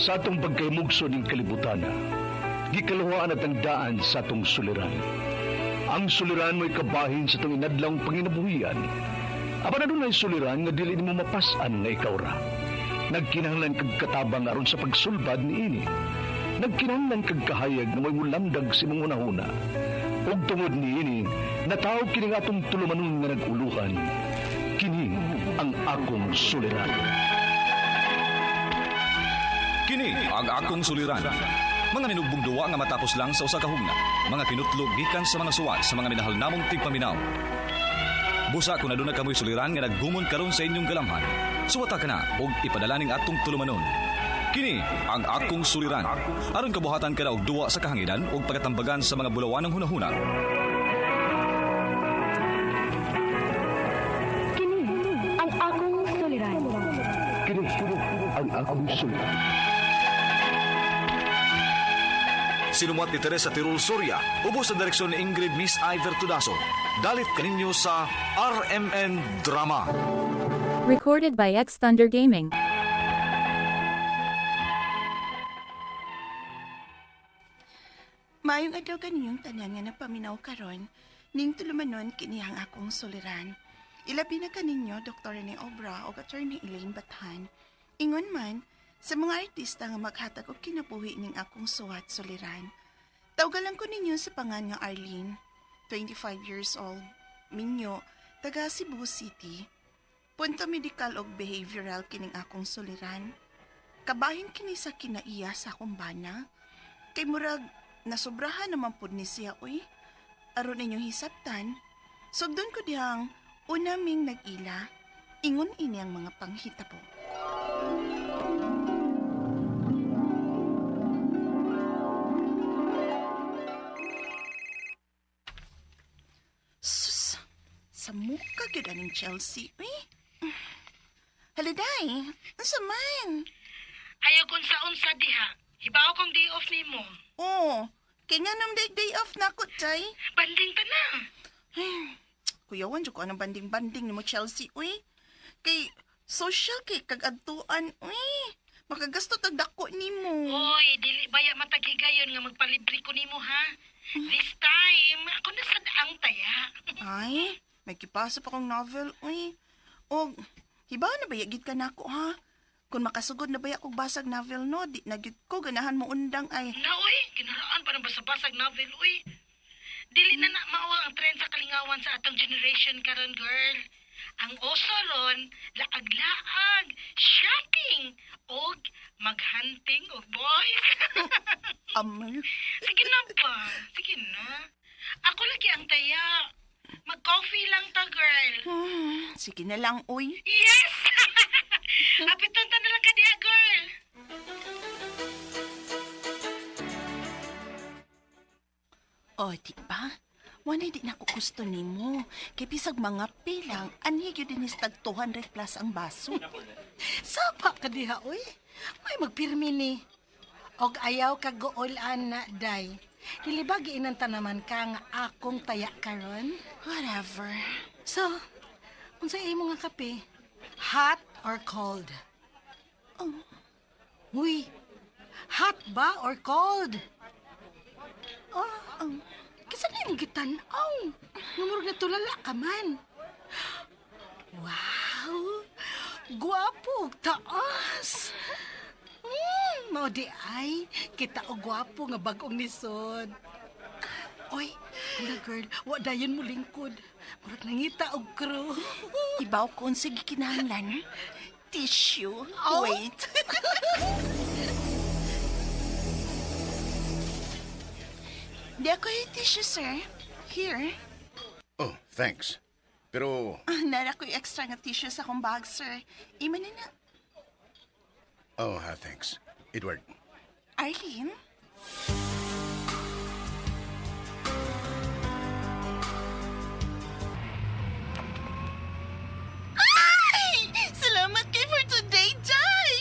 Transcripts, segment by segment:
Sa atong pagkaymugso ning kalibutan, gikaluhaan at ang daan sa atong suliran. Ang suliran mo'y kabahin sa itong inadlawng panginabuhian. Apan adunay suliran nga dili nimo mapas-an nga ikaw ra. Nagkinahanglan kag katabang aron sa pagsulbad niini. Nagkinahanglan kag kahayag nga mo'y mulamdag sa imong hunahuna. Ug tungod niini, natawag kini nga atong tulumanon nga nag-uluhan. Kini ang akong suliran. Kini ang akong suliran. Mga ninugbong duwa nga matapos lang sa usa ka hugna. Mga kinutlog gikan sa mga suwat sa mga minahal namong tigpaminaw. Busa kung aduna kamoy suliran nga naggumon karon sa inyong galamhan. Suwata ka na og ipadala ning atong tulumanon. Kini ang akong suliran. Aron kabuhatan ka na og duwa sa kahanginan ug pagatambagan sa mga bulawanong hunahuna. Kini ang akong suliran. Kini ang akong suliran. Sinumat ni Teresa Tirul Soria, ubos sa direksyon ni Ingrid Miss Iver Tudaso. Dalit kaninyo sa RMN Drama. Recorded by X Thunder Gaming. Maayong adlaw kaninyong tanan nga napaminaw karon, ning tulumanon kini ang akong suliran. Ilabi na kaninyo Dr. Rene Obra o Attorney Elaine Bathan. Ingon man sa mga artista nga maghatag og kinabuhi ning akong suwat suliran. Tawgalan ko ninyo sa pangan nga Arlene, 25 years old, minyo, taga Cebu City. Punto medical og behavioral kining akong suliran. Kabahin kini sa kinaiya sa akong bana. Kay murag nasubrahan naman pud ni siya uy. Aron inyong hisabtan. Sugdon ko dihang una ming nag-ila. Ingon ini ang mga panghitabo. Sus, sa muka gyud aning Chelsea uy. Haliday, unsa man? Ayaw kung sa unsa diha. Hibaw kong day off nimo. Oh, kay nga nam day, day off na ko, tay. Banding ta na. Kuyawan jud ko anang banding-banding nimo Chelsea uy. Kay social kay kag adtuan uy. Makagasto tag dako nimo. Oy, dili baya mataghigayon nga magpalibre ko nimo ha. This time, ako na sad ang taya. Ay, may kipasa pa kong novel uy. Og hibaw na baya gid ka nako ha. Kung makasugod na baya kog basag novel no, di na gid ko ganahan mo undang ay. Na oy, kinaraan pa ng basa-basag novel uy. Dili na na mao ang trend sa kalingawan sa atong generation karon girl. Ang uso ron, laag-laag, shopping, og maghunting og boys. Amal. Sige na ba? Sige na. Ako lagi ang taya. Mag-coffee lang ta, girl. Sige na lang uy. Yes! Apiton ta na lang ka diha, girl. O, di ba? Wala di na ko gusto nimo. Kay bisag mga pilang, anhi gyud din tag 200 plus ang baso. Sapa ka diha, uy. May magpirmi ni. Og ayaw ka gool na, day. Dili ba giinan naman ka nga akong taya karon? Whatever. So, unsa imo nga kape? Hot or cold? Oh. Uy, hot ba or cold? Oh, kisa na imong gitan-aw. Numurog na tulala ka man. Wow! Gwapo og taas! Mao di ay, kita og gwapo nga bag-ong nisod. Oy, hala girl, wa dayon mo lingkod. Murag nangita og crew. Ibaw ko unsa gikinahanglan. Tissue. Oh. Wait. Di ako yung tissue, sir. Here. Oh, thanks. Pero, Ah, Nara ko yung extra nga tissue sa akong bag, sir. Ima na na. oh, thanks. Edward, Arlene? Ay! Salamat kay for today, Jai!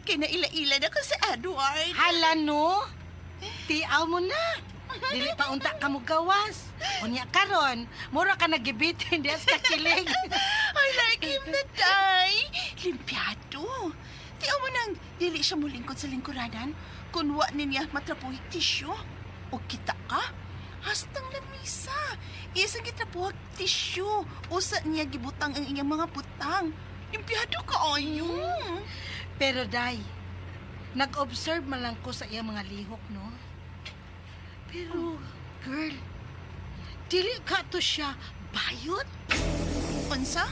Kinaila-ila na ko si Edward. Hala no. Tiaw mo na. Dili pa unta ka mo gawas. Unya karon, mura ka nagibitin diha sa kilig. I like him na, Day. Limpiado. Tiaw mo nang dili siya mulingkod sa lingkuranan kung wa niya matrapuhig tissue. O kita ka? Hastang lamisa. Isang gitrapuhag tissue. Usa niya gibutang ang iyang mga butang. Limpyado ka ayo. Pero day, nag-observe man lang ko sa iyang mga lihok, no? Pero, girl, dili ka to siya bayot? Unsa?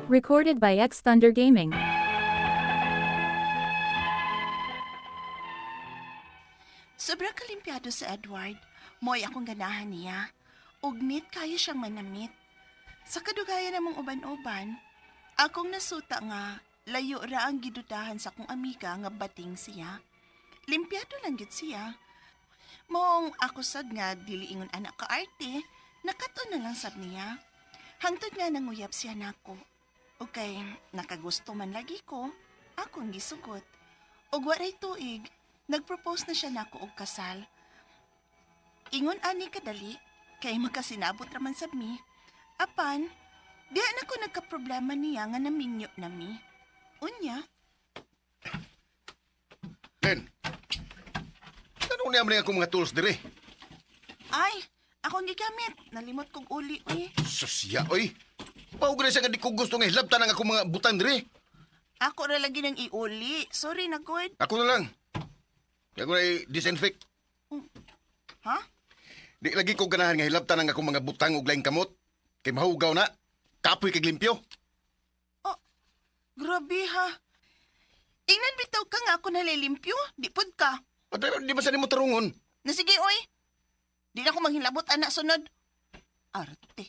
Recorded by X Thunder Gaming. Sobra kalimpyado si Edward. Mo'y akong ganahan niya. Ugnit kayo siyang manamit. Sa kadugayan namong uban-uban, akong nasuta nga layo ra ang gidudahan sa akong amiga nga bating siya. Limpyado lang gid siya. Moong ako sad nga dili ingon anak ka arte, nakato na lang sab niya. Hangtod nga nanguyab siya nako. Okay, nakagusto man lagi ko, akong gisugot. Og waray tuig, nagpropose na siya nako og kasal. Ingon ani kadali, kay magkasinabot raman sab mi. Apan, diha na ko nagkaproblema niya nga naminyo nami. Unya, Len, tanong niya man akong mga tools dire. ay, akong gigamit. Nalimot kong uli, uy. Susya, oy. Paugre siya nga di ko gusto nga hilabtan ang akong mga butang dire. Ako ra lagi nang iuli. Sorry na, good. Ako na lang. Kaya ko na i-disinfect. Ha? Di lagi ko ganahan nga hilabtan ang akong mga butang og laing kamot. Kay mahugaw na. Kapoy kag limpyo. Grabe ha. Ingnan bitaw ka nga ako nalilimpyo. Di pud ka. O, pero di ba sa nimo tarungon? Na sige, oy. Di na ko manghilabot, anak, sunod. Arte.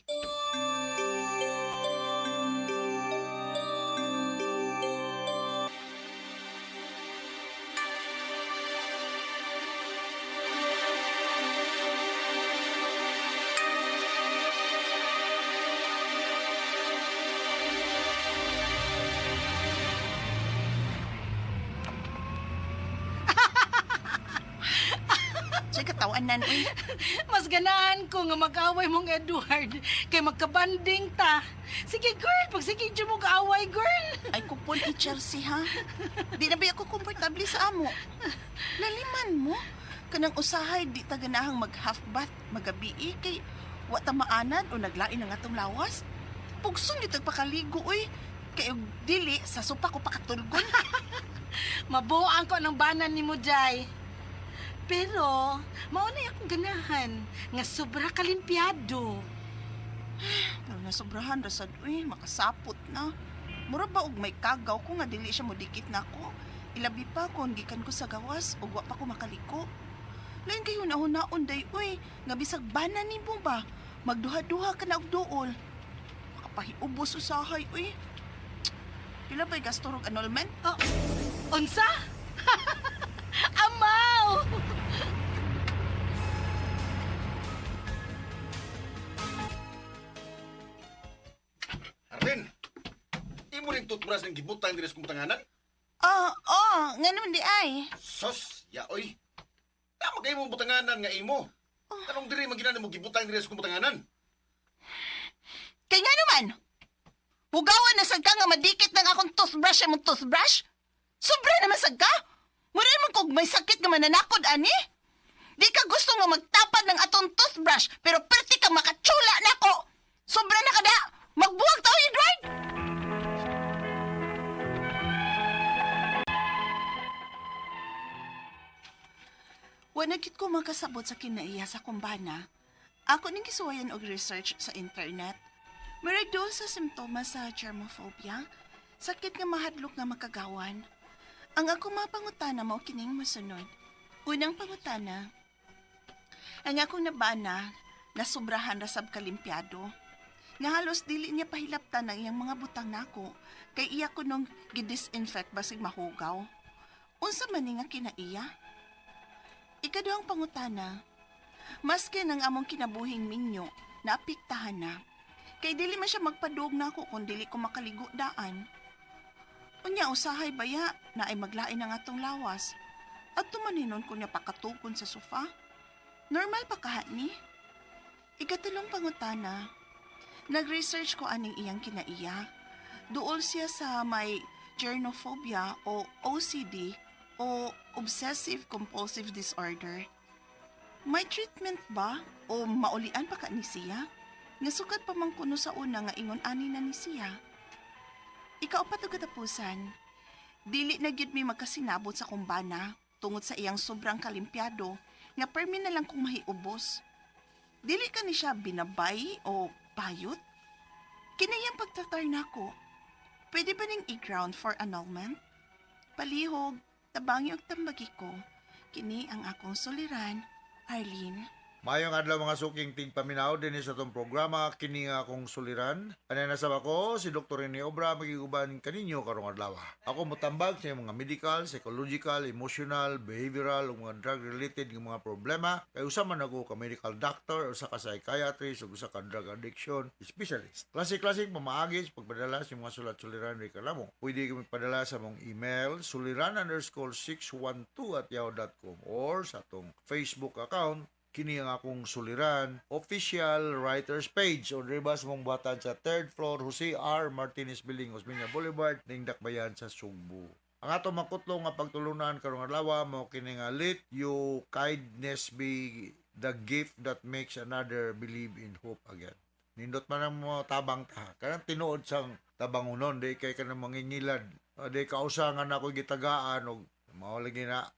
Say katawan nan, uy. Mas ganahan ko nga mag-away mong Edward kay magkabanding ta. Sige, girl, pag sige dyan mo away girl. Ay, kupon i Chelsea, ha? Di na ba ako komportable sa amo? Laliman mo. Kanang usahay, di ta ganahang mag half bath, magabi kay wa ta maanad o naglain ang atong lawas. Pugson yung tagpakaligo, uy. Kay og dili, sa sopa ko pakatulgon. Mabuang ko ng banan ni mo, Jai. Pero, maunay akong ganahan nga sobra kalimpyado. Pero nasobrahan rasad, uy, makasapot na. Mura ba og may kagaw ko nga dili siya modikit nako? Ilabi pa kon gikan ko sa gawas ug wa pa ko makaliko. Lain kayo na hunaon day uy, nga bisag bana nimo ba? Magduha-duha ka na og duol. Makapahiubos usahay uy. Pila ba'y gasto rog annulment? Oh, unsa? Amaw! Arlen, imo ring toothbrush ng gibutang dire sa kumutanganan? Ah, oh, nga naman di ay. Sos, ya oy. Tama kayo mong butanganan nga imo. Tanong dire maginan mo gibutang dire sa kumutanganan. Kay nga naman, hugawan na sad ka nga madikit ng akong toothbrush imong toothbrush? Sobra naman sad ka? Mura naman kog may sakit nga mananakod, ani? Di ka gusto nga magtapad ng atong toothbrush, pero perti ka makatsula nako. Sobra na kada! Magbuwag tao, Edward! Wa na gid ko makasabot sa kinaiya sa kumbana. Ako ning gisuwayan og research sa internet. Murag doon sa simptomas sa germophobia, sakit nga mahadlok nga makagawan. Ang ako mapangutana mao kining mosunod. Unang pangutana, ang akong nabana, nasubrahan ra sab kalimpyado. Nga halos dili niya pahilaptan ang iyang mga butang nako, kay iya ko nung gidisinfect basig mahugaw. Unsa man ni nga kinaiya? Ikaduhang pangutana, maski ng among kinabuhing minyo, naapektahan na. Kay dili man siya magpadug nako kung dili ko makaligo daan. Unya usahay baya na ay maglain ang atong lawas. At tumaninon ko niya pakatugon sa sofa. Normal pa kaha ni. Ikatulong pangutana, Nag-research ko aning iyang kinaiya. Duol siya sa may gernophobia o OCD o Obsessive Compulsive Disorder. May treatment ba o maulian pa ka ni siya? Nga sukat pa man kuno sa una nga ingon ani na ni siya. Ikaupat og katapusan, dili na gyud mi magkasinabot sa kumbana tungod sa iyang sobrang kalimpyado nga permi na lang kung mahiubos. Dili ka ni siya binabay o bayot? Kinayang pagtatar nako. Pwede ba ning i-ground for annulment? Palihog, tabangi og tambagi ko. Kini ang akong suliran, Arlene. Maayong adlaw, mga suking tigpaminaw dinhi sa atong programa kini nga akong suliran. Anay nasab ako si Dr. Rene Obra, magiguban kaninyo karong adlaw. Ako motambag sa inyong mga medical, psychological, emotional, behavioral ug mga drug related nga mga problema kay usa man ako ka medical doctor, usa ka psychiatrist ug usa ka drug addiction specialist. Klase-klaseng pamaagi sa pagpadala sa inyong mga sulat suliran reklamo. Pwede kami padala sa mong email suliran_612@yahoo.com or sa atong Facebook account, kini ang akong suliran official writers page, o diri ba sa mong buhatan sa third floor, Jose R. Martinez Building, Osmeña Boulevard, ning Dakbayan sa Sugbo. Ang ato makutlo nga pagtulunan karong adlaw mao kini nga "Let your kindness be the gift that makes another believe in hope again." Nindot man ang mga tabang ta. Kanang tinuod sang tabangunon, di kay kanang mangingilad. Di kausa nga na ako gitagaan og mao lagi na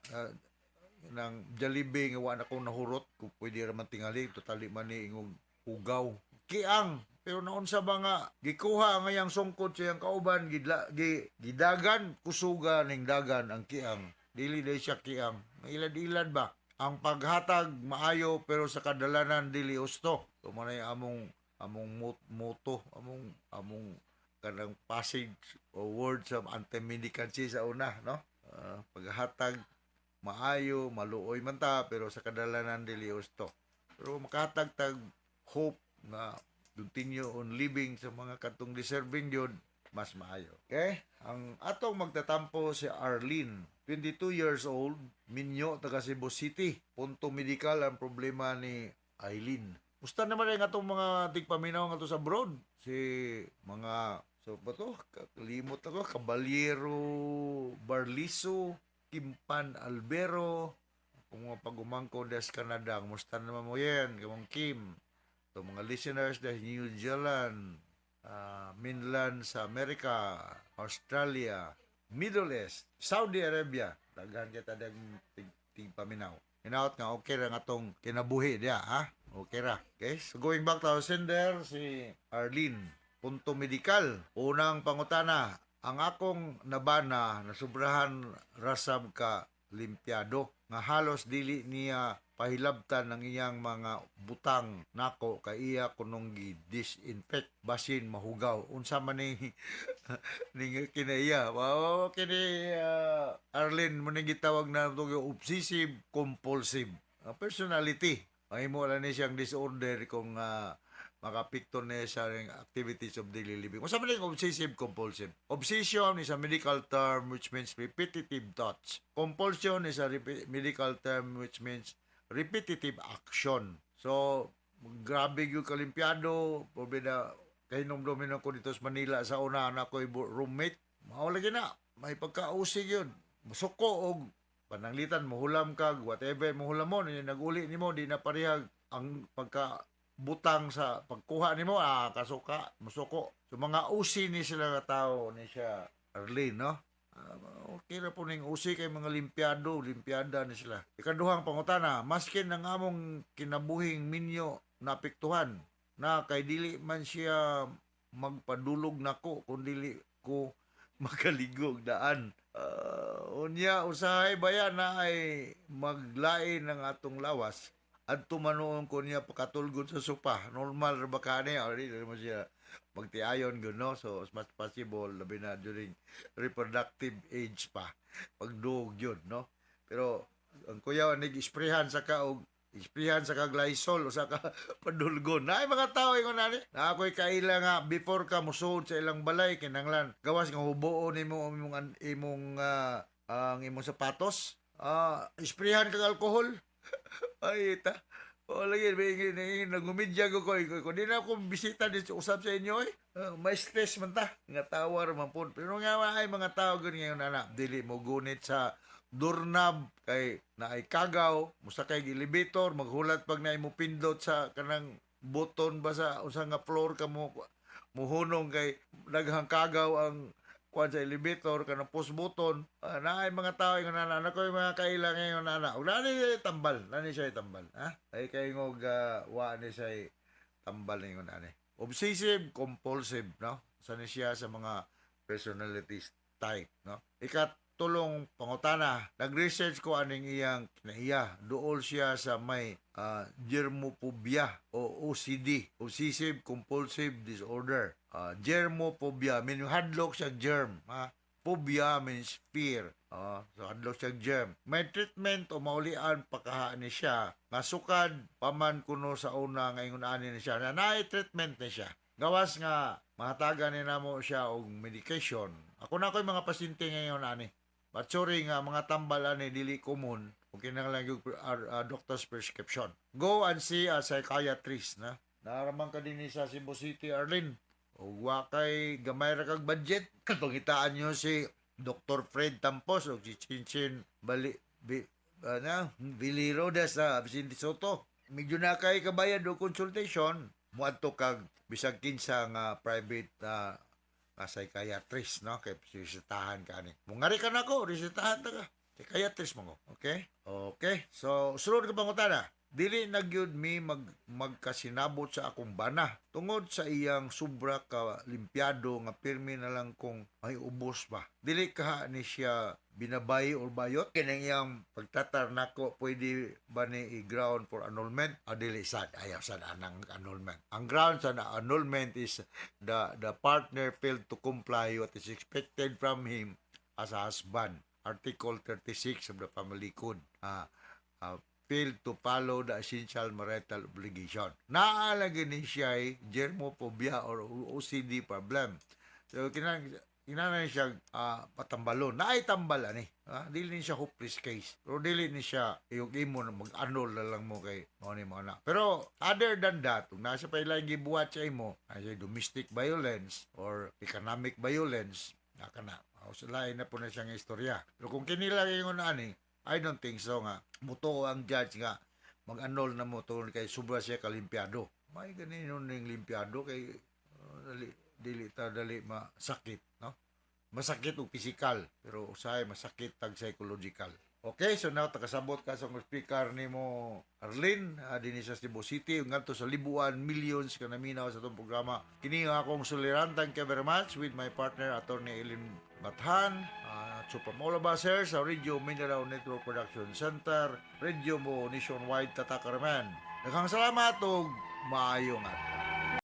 ng Jollibee nga wa na akong nahurot kung pwede ra man tingali, totally man ni ingong hugaw kiang, pero naunsa ba nga gikuha ang iyang sungkod sa iyang kauban, gidla, gidagan kusuga ning dagan ang kiang, dili day siya kiang, ilad-ilad ba. Ang paghatag maayo, pero sa kadalanan dili usto. So mao na among among motto, among among kanang passage o words sa anti-mendicancy sa una, no? Paghatag maayo, maluoy man ta, pero sa kadalanan dili husto. Pero makahatag tag hope nga continue on living sa mga katong deserving yun, mas maayo. Okay? Ang atong magtatampo si Arlene, 22 years old, minyo, taga Cebu City. Punto medical ang problema ni Eileen. Musta naman rin atong mga tigpaminaw nga to sa abroad? Si mga, so ba to? Kalimot ako, Caballero Barliso, Kimpan Albero, kung mga pagumangko des Canada, kumusta naman mo yan, kamong Kim, to mga listeners des New Zealand, mainland sa Amerika, Australia, Middle East, Saudi Arabia, daghan kita dag tigpaminaw. Hinaot nga okay ra nga atong kinabuhi diya, ha? Okay ra. Okay? So going back to our sender, si Arlene. Punto medical. Unang pangutana, ang akong nabana nasubrahan rasab ka limpiado nga halos dili niya pahilabtan ang iyang mga butang nako kay iya kunong gi-disinfect basin mahugaw. Unsa man ni ning kinaiya? Wow, kini Arlene, mo ning gitawag na to obsessive compulsive personality. Mahimo lang ni siyang disorder kung makapikto niya sa ring activities of daily living. Unsa man ning obsessive compulsive? Obsession is a medical term which means repetitive thoughts. Compulsion is a medical term which means repetitive action. So, grabe yung kalimpiado, pobeda kahinomdumin ako dito sa Manila sa una na ako'y roommate. Mao lagi na, may pagkausig yun. Musuko og pananglitan muhulam kag whatever muhulam mo, naguli nimo di na parehag ang pagka butang sa pagkuha nimo, kasuka musuko. So mga usi ni sila nga tao ni siya Arlene, no? Okay ra po ning usi kay mga limpiado, limpiada ni sila. Ikaduhang pangutana, maskin ang among kinabuhing minyo naapektuhan na kay dili man siya magpadulog nako kung dili ko makaligog daan. Unya usahay baya na ay maglain ng atong lawas. Adto man ko niya pakatulgon sa sopa. Normal ra ba kani? O, di mo siya magtiayon gud, no? So as much possible, labi na during reproductive age pa. Pagduog yun, no? Pero ang kuya nig isprehan sa ka og isprehan sa kag Lysol o sa ka padulgon. Naay mga tao ingon ani. Na ako'y kaila nga before ka musuod sa ilang balay kinanglan gawas nga huboon nimo imong imong ang imong sapatos. Isprehan kag alcohol. Ay ta. O lagi, may nagumidya ko ko. Kung di na ako bisita di usap sa inyo eh. May stress man ta. Nga tawar man po. Pero nga ay mga tao gud ngayon ana. Dili mo gunit sa doorknob kay naay kagaw, musakay elevator, maghulat pag naay mo pindot sa kanang button ba sa usa nga floor ka mo muhunong kay daghang kagaw ang kuan sa elevator kanang push button. Naay mga tao ingon ana na koy mga kaila ngayon ana ug nani tambal, nani siya tambal, ha, ay kay ngog wa ni siya tambal ingon ani, obsessive compulsive, no, sa ni siya sa mga personality type, no. Ikatulong pangutana, nag-research ko aning iyang kinaiya, duol siya sa may germophobia o OCD, obsessive compulsive disorder. Germophobia meaning hadlok sa germ, ha. Phobia means fear. So hadlok siya germ. May treatment o maulian pakaha ni siya nga sukad paman kuno sa una nga ingon ani ni siya na naay treatment ni siya. Gawas nga mahatagan ni namo siya og medication. Ako na ko'y mga pasyente ngayon ani. But sorry nga mga tambal ani dili common ug kinahanglan gyud doctor's prescription. Go and see a psychiatrist na. Naraman ka din sa Cebu City, Arlene. Ug wa kay gamay ra kag budget, pangitaan nyo si Dr. Fred Tampos o si Chinchin Bali Bi, ano, Biliro sa Vicente Soto. Medyo na kay kabayad o consultation, muadto kag bisag kinsa nga private nga psychiatrist, no? Kay resetahan ka ni. Mungari ka nako, resetahan ta ka. Psychiatrist mo ko. Okay? Okay. So, sunod ka pangutana. Dili na gyud mi magkasinabot sa akong bana tungod sa iyang sobra ka limpyado nga pirmi na lang kung may ubos ba. Dili ka ni siya binabay or bayot kining iyang pagtatar nako, pwede ba ni i-ground for annulment? Ah, dili sad, ayaw sad anang annulment. Ang ground sa annulment is the partner failed to comply what is expected from him as a husband. Article 36 of the Family Code. Failed to follow the essential marital obligation. Naa lagi ni siya ay germophobia or OCD problem. So, kinahanglan siya patambalon. Naay tambal ani. Dili ni siya hopeless case. Pero dili ni siya yung imo na mag-annul na lang mo kay mao ni mo na. Pero other than that, kung nasa pa ilang gibuhat sa imo, ay domestic violence or economic violence, naka na. O, sa lain na po na siyang istorya. Pero kung kini lang ingon ani, I don't think so nga mutuo ang judge nga mag-annul na mo tungod kay sobra siya kalimpiado. May ganin ning limpiado kay dali, dili ta dali masakit, no? Masakit og physical, pero usahay masakit tag psychological. Okay, so now takasabot ka sa speaker nimo, Arlene, dinhi sa Cebu City ug ngadto sa Libuan, millions ka naminaw sa atong programa. Kini nga akong suliran. Thank you very much with my partner, Attorney Eileen Bathan. So from all of us here sa Radio Mindanao Network Production Center, Radio Mo Nationwide, Tatak Raman. Daghang salamat ug maayong adlaw.